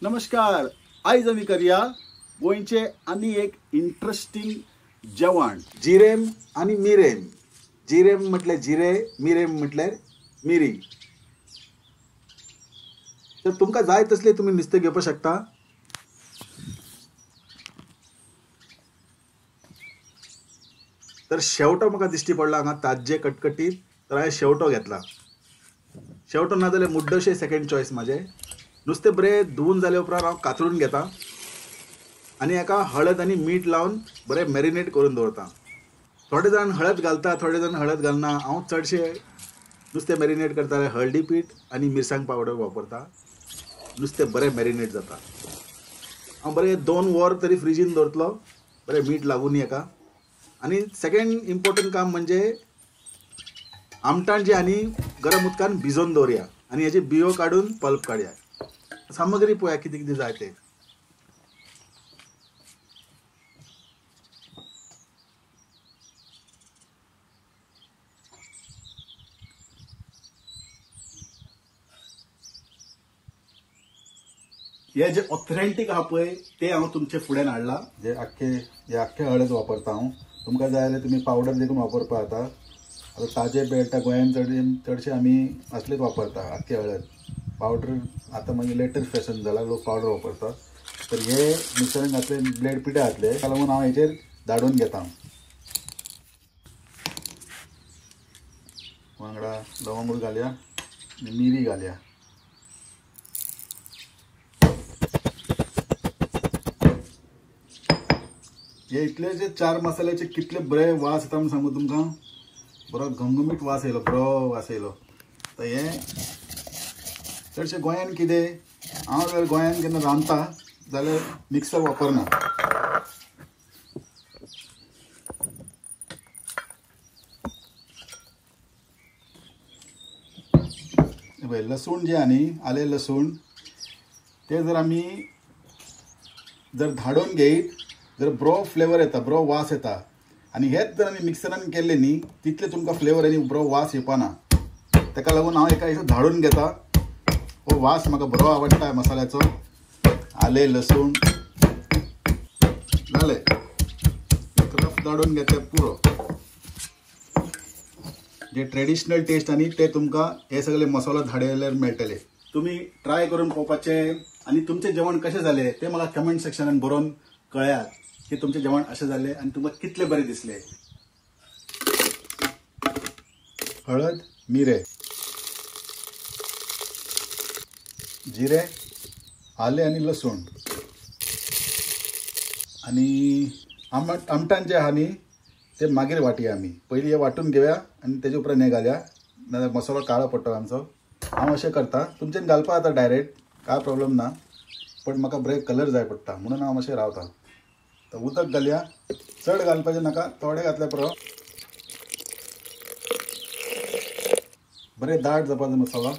नमस्कार। आयज आमी करया गोंयचे आनी एक इंट्रस्टिंग जेवण, जिरेम आनी मिरेम। जिरेम म्हटल्यार जिरे, मिरेम म्हटल्यार मिरी। तर तुमकां जाय तसले तुमी नुस्तें घेवपाक शकता। तर शेवटो म्हाका दिश्टी पडला हांगा ताज्जे कटकटीत, तर हांवें शेवटो घेतला। शेवटो ना जाल्यार मुड्डशे सेकेंड चॉयस म्हाजें। नुस्तें बरें धुवून जाले उपरांत हांव कातरून घेता आनी हेका हळद आनी मीठ लावन बरें मॅरिनेट करून दवरता। थोडे जाण हळद घालता, थोडे जाण हळद घालना। हांव चडशें नुस्तें मॅरिनेट करता जाल्यार हळदी पीठ आनी मिरसांग पावडर वापरता। नुस्तें बरें मॅरिनेट जाता। हांव बरें 2 वर तरी फ्रिजीन दवरतलो, बरें मीठ लागून हेका। आनी सेकेंड इम्पोर्टंट काम म्हणजे आमटाण जे आनी गरम उदकान भिजोवन दवरया आनी हेजे बियो काडून पल्प काडया। सामग्री पळोवया कितें कितें जाय तें। हे जे ऑथेंटीक आहा पळय ते हांव तुमचे फुड्यान हाडला। जे आख्खे हे आख्खे हळद वापरता हांव। तुमकां जाय जाल्यार तुमी पावडर देखून वापरपा जाता। आतां ताजे मेळटा गोंयान चडशे आमी असलेच वापरता, आख्खे हळद। पावडर आतां मागीर लेटर फॅशन जाला, लोक पावडर वापरता। तर हे मिक्सरान घातले, ब्लेड पिठे घातले, ताका लागून हांव हेचेर धाडून घेता। वांगडा लवंगूय घालया, मिरी घालया। हे इतले जे 4 मसाल्याचे कितले बरे वास येता म्हूण सांगू तुमकां, बरो घमघमीत वास येयलो, बरो वास येयलो। तर हे चडशे गोंयान कितें, हांव जर गोंयान केन्ना रांदता जाल्यार मिक्सर वापरना। पळय लसूण जे आहा न्ही, आलें लसूण, ते जर आमी जर धाडून घेयत जर बरो फ्लेवर येता, बरो वास येता। आनी हेच जर आमी मिक्सरान केल्ले न्ही तितले तुमकां फ्लेवर आनी बरो वास येवपाना। ताका लागून हांव एका दिसा धाडून घेता। हो वास म्हाका बरो आवडटा मसाल्याचो। आलें लसूण जालें, रफ धाडून घेतले पुरो। जे ट्रेडिशनल टेस्ट आनी ते तुमकां हे सगळे मसालो धाडयल्यार मेळटले। तुमी ट्राय करून पळोवपाचें आनी तुमचें जेवण कशें जालें तें म्हाका कमेंट सेक्शनान बरोवन कळयात की तुमचें जेवण अशें जालें आनी तुमकां कितलें बरें दिसलें। हळद, मिरें, जिरें, आलें आनी लसूण आनी आमटान जें आहा न्ही तें मागीर वांटया आमी। पयलीं हें वांटून घेवया आनी तेजे उपरांत हें घालया, नाजाल्यार मसालो काळो पडटलो आमचो। हांव अशें करता, तुमच्यान घालपा जाता डायरेक्ट, कांय प्रॉब्लम ना, पण म्हाका बरे कलर जाय पडटा म्हणून हांव मातशें रावता। तर उदक घालया, चड घालपाचें नाका, थोडें घातल्यार पुरो। बरें दाट जावपाचो मसालो।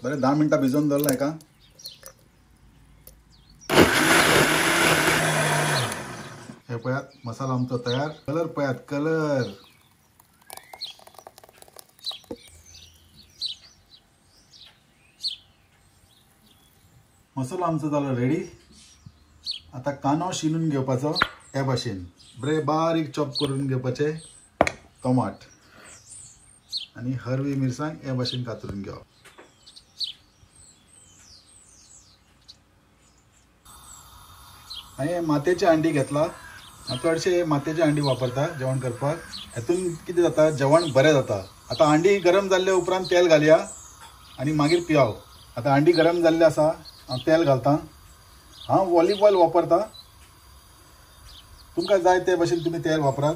बरें 10 मिनटां भिजोवन दवरला हेका। हे पळयात मसालो आमचो तयार। कलर पळयात, कलर मसालो आमचो जालो रेडी। आतां कांदो शिनून घेवपाचो हे भाशेन, बरें बारीक चॉप करून घेवपाचें। टोमाट आनी हरवी मिरसांग हे भाशेन कातरून घेवप। हांवें मातयेची हांडी घेतला। हांव चडशे मातयेची हांडी वापरता जेवण करपाक। हेतून कितें जाता, जेवण बरें जाता। आतां हांडी गरम जाल्ले उपरांत तेल घालया आनी मागीर पियाव। आतां हांडी गरम जाल्ली आसा, हांव तेल घालता। हांव ऑलिव ऑयल वापरता, तुमकां जाय ते भशेन तुमी तेल वापरात।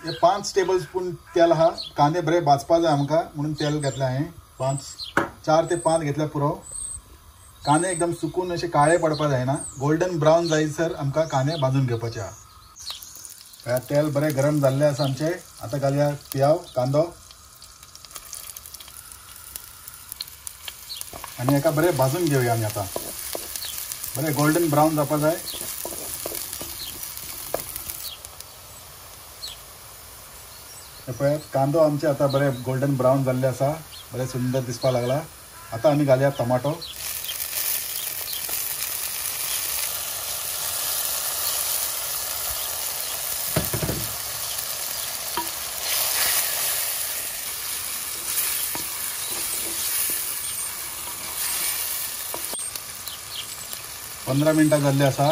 हे 5 टेबल स्पून तेल आहा। कांदे बरे भाजपा जाय आमकां म्हणून तेल घेतलें हांवें। 4 ते 5 घेतल्या पुरो। कांदे एकदम सुकून अशे काळे पडपा जायना, गोल्डन ब्रावन जायसर आमकां कांदे भाजून घेवपाचे आहा। तेल बरें गरम जाल्लें आसा आमचें। आतां घालया पियाव, कांदो आनी हेका बरें भाजून घेवया आमी आतां। बरें गोल्डन ब्रावन जावपा जाय. पळयात कांदो आमचे आतां बरे गोल्डन ब्रावन जाल्ले आसा, बरे सुंदर दिसपाक लागला. आतां आमी घालया टमाटो. 15 मिनटां जाल्ली आसा.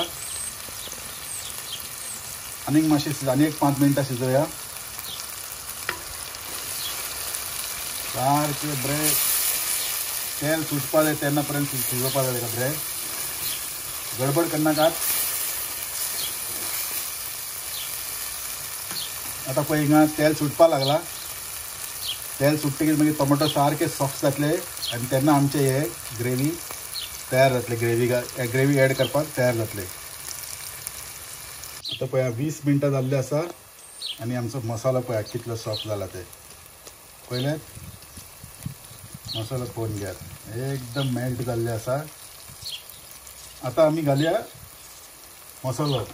आनीक मातशें आनी एक 5 मिनटां शिजोवया. सारकें बरें तेल सुटपा जाय तेन्ना पर्यंत शिजोवपा जाय ताका. बरें गडबड करनाकात. आतां पळय हिंगा तेल सुटपा लागला. तेल सुटतकीच मागीर टोमॅटो सारके सॉफ्ट जातले आनी तेन्ना आमचे हे ग्रेवी तयार जातले. ग्रेवी एड करपाक तयार जातले. आतां पळया 20 मिनटां जाल्ली आसा आनी आमचो मसालो पळया कितलो सॉफ्ट जाला ते. पयलें मसालो पळोवन घेयात, एकदम मेल्ट जाल्ले आसा. आतां आमी घालया मसालो.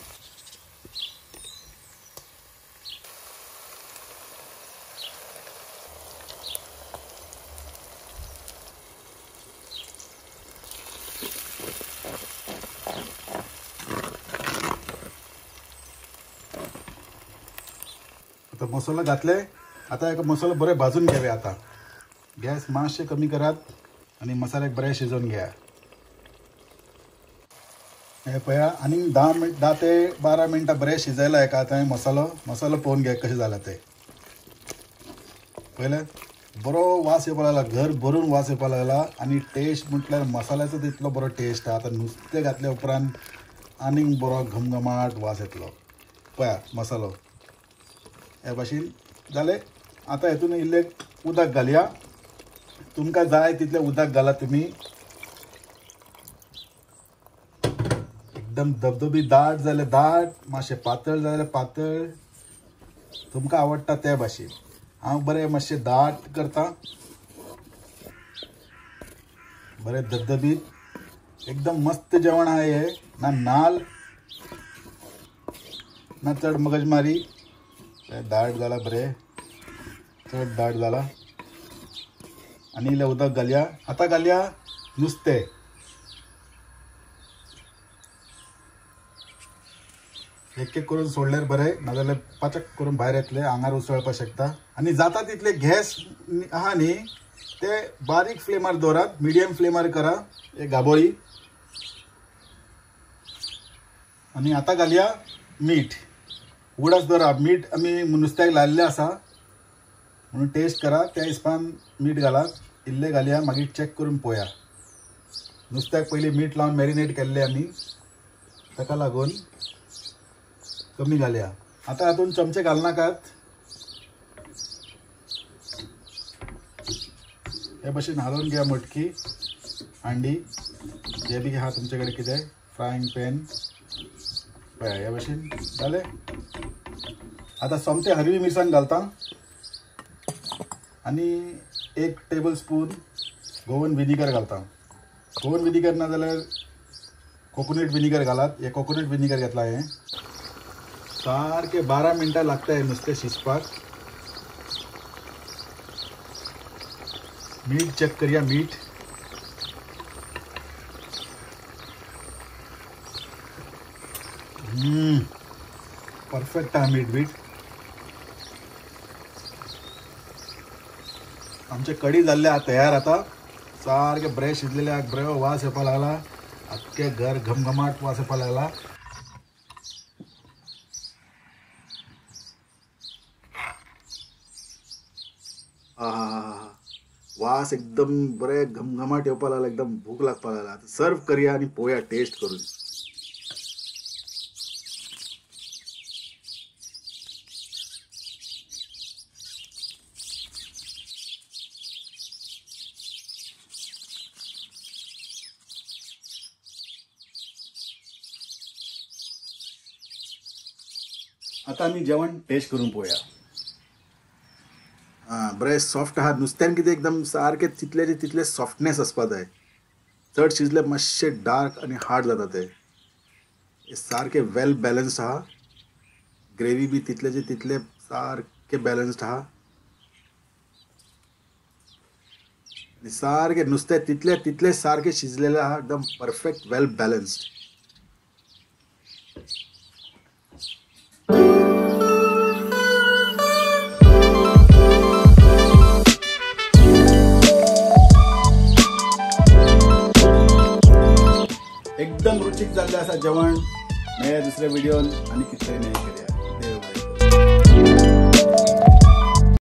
आतां मसालो घातले. आतां एक मसालो बरें भाजून घेवया. आतां गॅस मातशें कमी करात आनी मसाल्याक बरें शिजोवन घेया. हे पळया आनीक 10 ते 12 मिनटां बरें शिजयला एका. आतां मसालो मसालो पळोवन घे कशें जाला ते. पयलें बरो वास येवपा लागला, घर भरून वास येवपा लागला आनी टेस्ट म्हटल्यार मसाल्याचो तितलो बरो टेस्ट आहा. आतां नुस्तें घातल्या उपरांत आनीक बरो घमघमाट वास येतलो. पळया मसालो हे भाशेन जालें. आतां हेतून इल्लें उदक घालया. तुमकां जाय तितलें उदक घाला तुमी. एकदम धबधबी दाट जाल्यार दाट, मातशें पातळ जाल्यार पातळ, तुमकां आवडटा ते भाशेन. हांव बरें मातशें दाट करता, बरें धबधबीत एकदम मस्त जेवण आहा हें. ना नाल ना चड मगजमारी. दाट जाला बरें, चड दाट जाला. आनी इल्लें उदक घालया. आतां घालया नुस्तें. एक एक करून सोडल्यार बरें, नाजाल्यार पाचक करून भायर येतले, आंगार उसळपाक शकता. आनी जाता तितले गॅस आहा न्ही ते बारीक फ्लेमार दवरात, मिडियम फ्लेमार करा. एक गाबोळी. आनी आतां घालया मीठ. उगडास दवरा मीठ आमी नुस्त्याक लायिल्लें आसा म्हणून टेस्ट करा, त्या हिसपान मीठ घालात. इल्लें घालया, मागीर चॅक करून पळोवया. नुस्त्याक पयलीं मीठ लावन मॅरिनेट केल्लें आमी, ताका लागून कमी घालया. आतां हातून चमचे घालनाकात. हे भाशेन हालोवन घेया मटकी हांडी जे बी आहा तुमचे कडेन कितें फ्रायंग पॅन. पळया हे भाशेन जालें. आतां सोमतें हरवी मिरसांग घालता आनी 1 टेबल स्पून गोवन विनिगर घालता. गोवन विनिगर ना जाल्यार कोकोनट विनिगर घालात. हे कोकोनट विनिगर घेतला हें. सारकें 12 मिनटां लागता हें नुस्तें शिजपाक. मीठ चॅक करया. मीठ परफेक्ट आहा मीठ बीट. आमचे कडी जाल्ले आहा तयार. आतां सारकें बरें शिजलेले आहा, बरो वास येवपा लागला, आख्खें घर घमघमाट वास येवपा लागला. वास एकदम बरे घमघमाट येवपा लागला, एकदम भूक लागपा लागला. आतां सर्व करया आनी पळोवया टेस्ट करून. आतां आमी जेवण टेस्ट करून पळोवया. आं बरें सॉफ्ट आहा नुस्त्यान कितें एकदम सारकें तितले तितले सॉफ्टनेस आसपा जाय. चड शिजले मातशें डार्क आनी हार्ड जाता ते। सारकें वेल बॅलन्स्ड आहा, ग्रेवी बी तितलेचे तितले सारकें बॅलन्स्ड आहा आनी सारकें नुस्तें तितले तितले सारकें शिजलेलें आहा, एकदम परफेक्ट वेल बॅलन्स्ड। एकदम रुचीक जाल्लें आसा जेवण। मेळया दुसऱ्या व्हिडियोन आनी कितें नवें करूया।